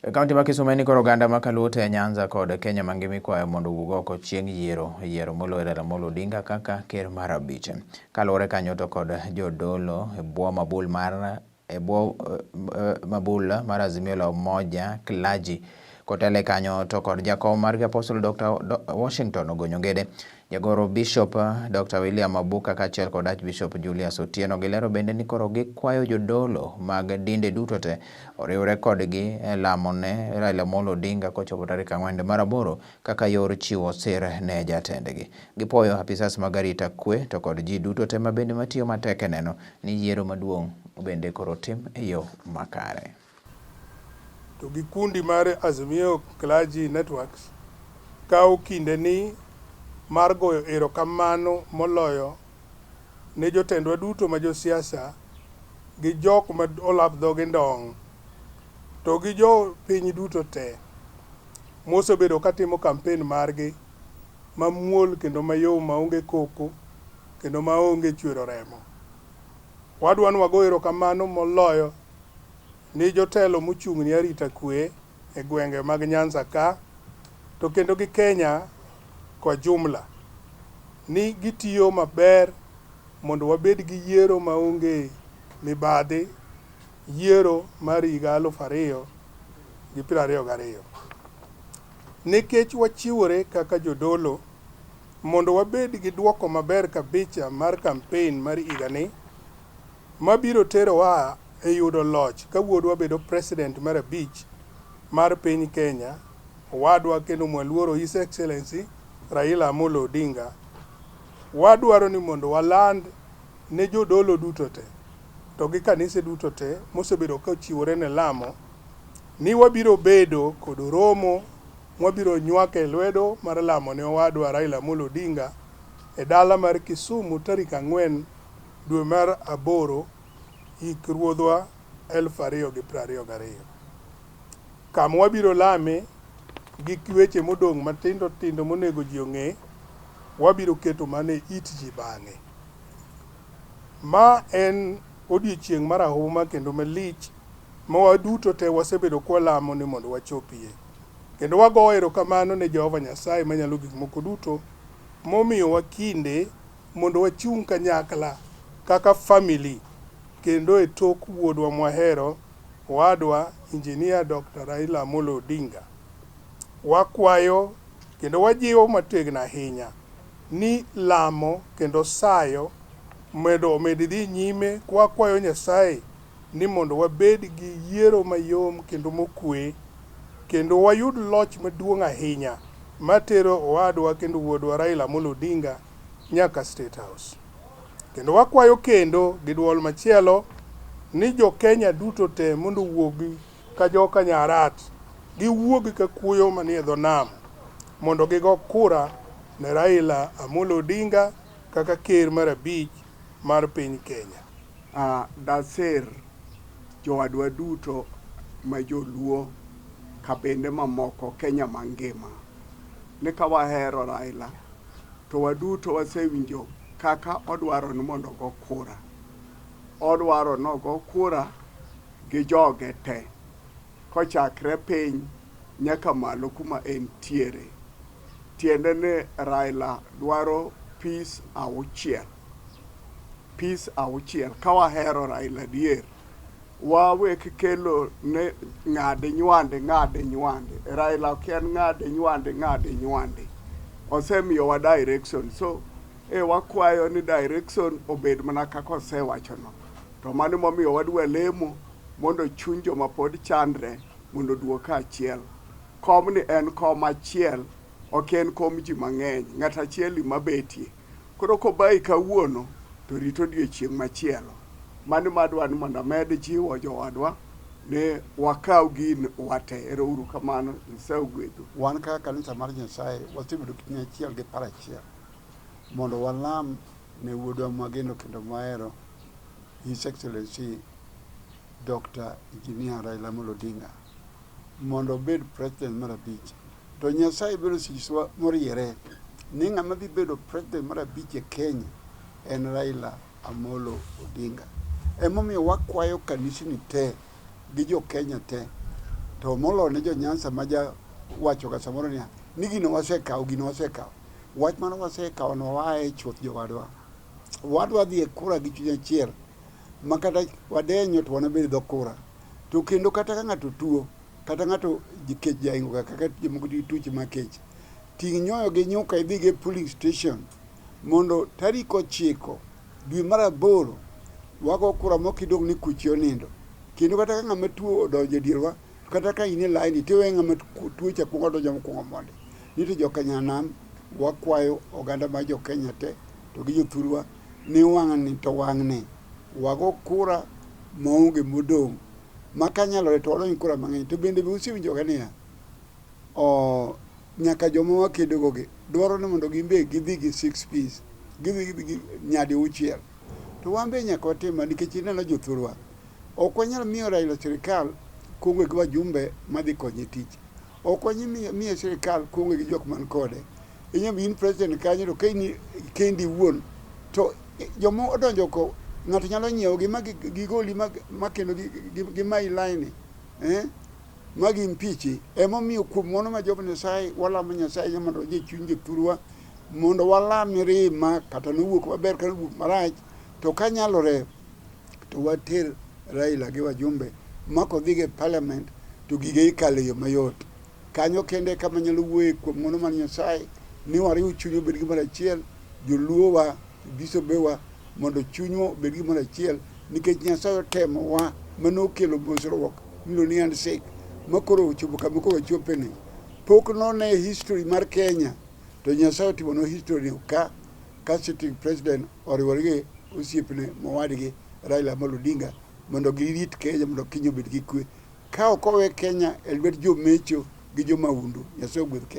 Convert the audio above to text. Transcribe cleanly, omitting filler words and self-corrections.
E kaunti ma Kisumu en ni koro oganda ma Kaluo te Nyanza kod Kenya mangima ikwayo mondo owuog oko chieng' yiero yiero moloyo Raila Amolo Odinga kaka ker mar abich. Kaluwore kanyo to kod jodolo e bwo mabul mar e bwo mabul mar Azimio la Umoja Clergy kotele kanyo to kod jakom margi Apostle Dr. Washington Ogonyo Ngede Jagoro Bishop Dr. William Abuka kaachiel kod Archbishop Julius Otieno gilero bende ni koro gikwayo jodolo mag dinde duto te oriwre kodgi e lamo ne Raila Amolo Odinga kochopo tarik 4 mar 8 kaka yor chiwo sir ne jatendgi. Gipuoyo apisas mag arita kwe to kod ji duto te mabende matiyo matek e neno ni yiero maduong' bende koro tim e yo makare. To gi kundi mar Azimio Clergy Networks kawo kindeni mar goyo erokamano moloyo ne jotendwa duto ma josiasa gi jok ma olap dhogi ndong' to gi jo piny duto te mosebedo katimo kampen margi mamuol kendo mayom maonge koko kendo maonge chwero remo. Wadwa ni wago erokamano moloyo ni jotelo mochung' ne arita kwe e gwenge mag Nyanza ka to kendo gi Kenya kwa jumla ni gitiyo maber mondo wabed gi yiero maonge mibadhi, yiero mar higa 2022. Nikech wachiwore kaka jodolo mondo wabed gi duoko maber kabisa mar kampen mar higani mabiro terowa e yudo loch ka wuodwa bedo president mar abich mar piny Kenya, owadwa kendo mwaluoro His Excellency Raila Amolo Odinga. Wadwaro ni mondo waland ne jodolo duto te to gi kanise duto te mosebedo kochiwore ne lamo ni wabiro bedo kod romo mwabiro nywake lwedo mar lamo ne owadwa Raila Amolo Odinga e dala mar Kisumu tarik 4 dwe mar 8 hik ruodhwa 2022. Kama wabiro lame gi weche modong' matindo tindo monego ji ong'e, wabiro keto mana e it ji bang'e. Ma en odiechieng' marahuma kendo malich ma waduto te wasebedo kwalamo ni mondo wachopie. Kendo wagoyo erokamano ne Jehova Nyasaye manyalo gik moko duto momiyowa kinde mondo wachung' kanyakla kaka family kendo e tok wuodwa mwahero owadwa Engineer Dr. Raila Amolo Odinga. Wakwayo kendo wajiwo motegno ahinya ni lamo kendo sayo mondo omed dhi nyime kwakwayo Nyasaye ni mondo wabed gi yiero mayom kendo mokwe kendo wayud loch maduong' ahinya matero owadwa kendo wuodwa Raila Amolo Odinga nyaka State House. Kendo wakwayo kendo gi duol machielo ni jo Kenya duto te mondo owuogi ka joka Nyarat, giwuog ka kuoyo manie dho nam mondo gigo kura ne Raila Amolo Odinga kaka ker mar abich mar piny Kenya. Daser jowadwa duto ma joluo kabinde mamoko Kenya mangima ni ka wahero Raila to waduto wasewinjo kaka odwaro ni mondo ogo kura. Odwaro ni ogo kura gi joge te kochakre piny nyaka malo kuma entiere. Tiende ni Raila dwaro peace auchiel. Peace auchiel. Ka wahero Raila adier, wawek kelo ne ng'adi nywandi ng'adi nywandi. Raila ok en ng'adi nywandi ng'adi nywandi. Osemiyowa direction. So wakwayo ni direction obed mana kaka osewachono. To mano momiyo wadwa lemo mondo chuny joma pod chandre mondo oduog kaachiel. Komni en kom achiel, ok en kom ji mang'eny. Ng'at achiel ema betie. Koro kobayi kawuono to rit odiechieng' machielo. Mano madwa ni mondo amed jiwo jowadwa ni wakaw gini wate. Ero uru kamano, Nyasaye ogwedhu. Wan kaka kanisa mar Nyasaye wasebedo gi chuny achiel gi paro achiel mondo walam ne wuodwa mwageno kendo mwahero His Excellency Dr. Engineer Raila Amolo Odinga mondo obed president mar abich. To Nyasaye biro osenyisowa moriere ni ng'ama dhi bedo president mar abich e Kenya en Raila Amolo Odinga. Emomiyo wakwayo kanisni te gi jo Kenya te To moloyo ne jo Nyanza ma ja wachoga samoro niya, ni gino wasekawo, gino wasekawo. Wach mane wasekawo no waaye chuth jowadwa. Wadwa dhi e kura gi chuny achiel ma kata wadenyo to wanabed e dho kura. To kendo kata ka ng'ato tuo, kata ng'ato kech jaingo ga kaka jomoko nigi tuoche mag kech, ting' nyoyo gi nyuka idhigo e polling station mondo tarik 9 dwe mar 8 wago kura mok idong' ni kuchi onindo. Kendo kata ka ng'ama tuo odonjo e dierwa, kata ka in e laini tiwe ng'ama tuo cha kuongo donjo mokuongo mondi. Ni to joka nyanam wakwayo oganda mar jo Kenya te to gi jothurwa ni wang'ni to wang'ni wago kura maonge modong' ma kanyalore to wadonj kura mang'eny. To bende be usewinjoga niya, oh, nyaka joma wakedogo gi dwaro ni mondo gin be gidhi gi six piece, gidhi gi nyadi uchiel. To wan be nyaka watim ma nikech ineno jothurwa, ok wanyal miyo Raila sirikal koonge gi wajumbe madhi konye tich. Ok wanyal miye sirikal koonge gi jok man kode. Inyalo in president kanyo to ka in kendi iwuon to joma odonjo ko ng'ato nyalo nyiewo gi ma gigoli ma kendo gimayi laini eh? ma gimpichi. Emomiyo kuom ng'wono ma Jehova Nyasaye walamo Nyasaye mondo oji chuny jothurwa mondo wala mirima kata nowuok maber kata nowuok marach to kanyalore to water Raila gi wajumbe ma kodhigo e parliament to gige ikalo e yo mayot. Kanyo kende e kama anyalo wuoye kuom ng'wono mar Nyasaye ni wariw chunywa obed gimoro achiel, joluowa, bisobewa mondo chunywa obed gimoro achiel nikech Nyasaye otemowa manokelo mosruok miluongo ni handshake ma koro ochopo kama koro wachopeni. Pok none e history mar Kenya to Nyasaye otimonwa history ka sitting president oriwore gi osiepne mowadgi Raila Amolo Odinga mondo girit Kenya mondo Kenya obed gi kwe. Ka ok owe Kenya e lwet jomecho gi jomahundu, Nyasaye ogwedh Kenya.